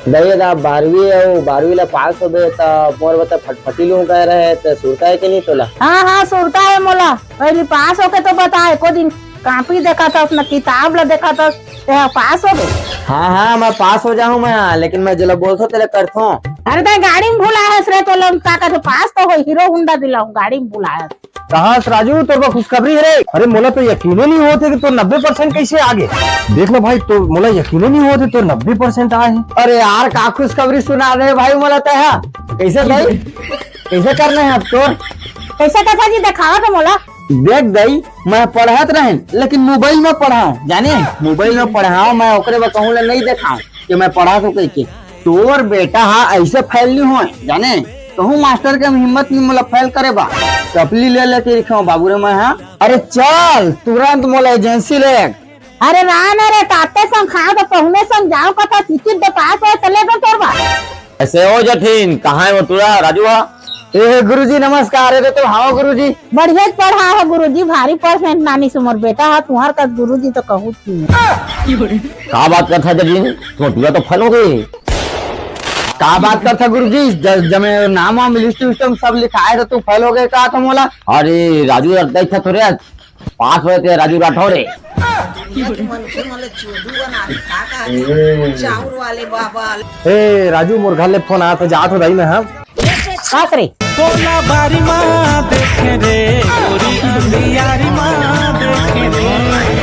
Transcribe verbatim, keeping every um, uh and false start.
दई दा, बारहवीं अउ बारहवीं ला पास होबे त मोर बर फटफटी लूहूं कहे रहे, त सुरता हे कि नहीं तोला? हाँ, हाँ, सुरता हे मोला। पहिली पास होके तो बता, एको दिन कॉपी देखथस, न किताब ला देखथस, तेहा पास होबे? हाँ, हाँ, मैं पास हो जाहूं मैं, लेकिन मैं जेला बोलथों, तेला करथों। अरे, तैं गाड़ी में भुलाए हस रे, तोला का कथे, पास तो हो, हीरो होंडा दिलाहूं, गाड़ी में भुलाए हस। कहाँ से राजू, तोर बर खुशखबरी हे रे? अरे, मोला तो यकीने नहीं होत हे कि तोर नब्बे परसेंट कैसे आ गे। देख ना भाई, तो मोला यकीने नहीं होत हे तोर नब्बे परसेंट आए हे। अरे यार, का खुशखबरी सुना दे भाई मोला तैं हा। कैसे दई? कैसे करना हे अब तोर? कैसे कथा जी, देखावा तो मोला। देख दई, मैं पढ़त रहें, लेकिन मोबाइल में पढ़ाओं, जाने? मोबाइल में पढ़ाओं, मैं ओकरे बर कहूँ ला नहीं देखाओं कि मैं पढ़त हों कहिके। तोर बेटा हा ऐसे फेल नहीं होय, जाने? कहूँ मास्टर के हिम्मत नहीं मोला फेल करे बा। सपली ले लेके रखे हों बाबू रे मैं हा। अरे चल, तुरंत मोला एजेंसी ले। अरे रा ना रे, ताते संग खाओ तो पहुने संग जाओ, कथा सीखी तो पास होय, चले तो तोर बा। ऐसे हो जथिन, कहाँ हे वो टूरा राजू हा? ए गुरुजी नमस्कार। अरे तो हाँ गुरुजी। बढ़िया पढ़ा हो गुरुजी, भारी परसेंट नानी से मोर बेटा हा, तुहर कस गुरुजी तो कहूँ थी। का बात करथा जथिन, तुमर टूरा तो फेल हो गे। का बात करथा गुरुजी, ज-, जमे नाम वाम लिस्ट विस्ट में सब लिखाए रहे, तू फेल हो गे का तो मोला? अरे राजू यार, देख थोरे पास होय ते राजू राठौर हे। दुनिया के मनखे मन ल चोदू बना दे, का कहत हे? चाउर वाले बाबा। ए राजू, मोर घर ले फोन आत हे, जात हों दाई मैं, हाँ। का करे? तोला बारी मा देखे रे, गोरी अंधियारी मा देखे रे।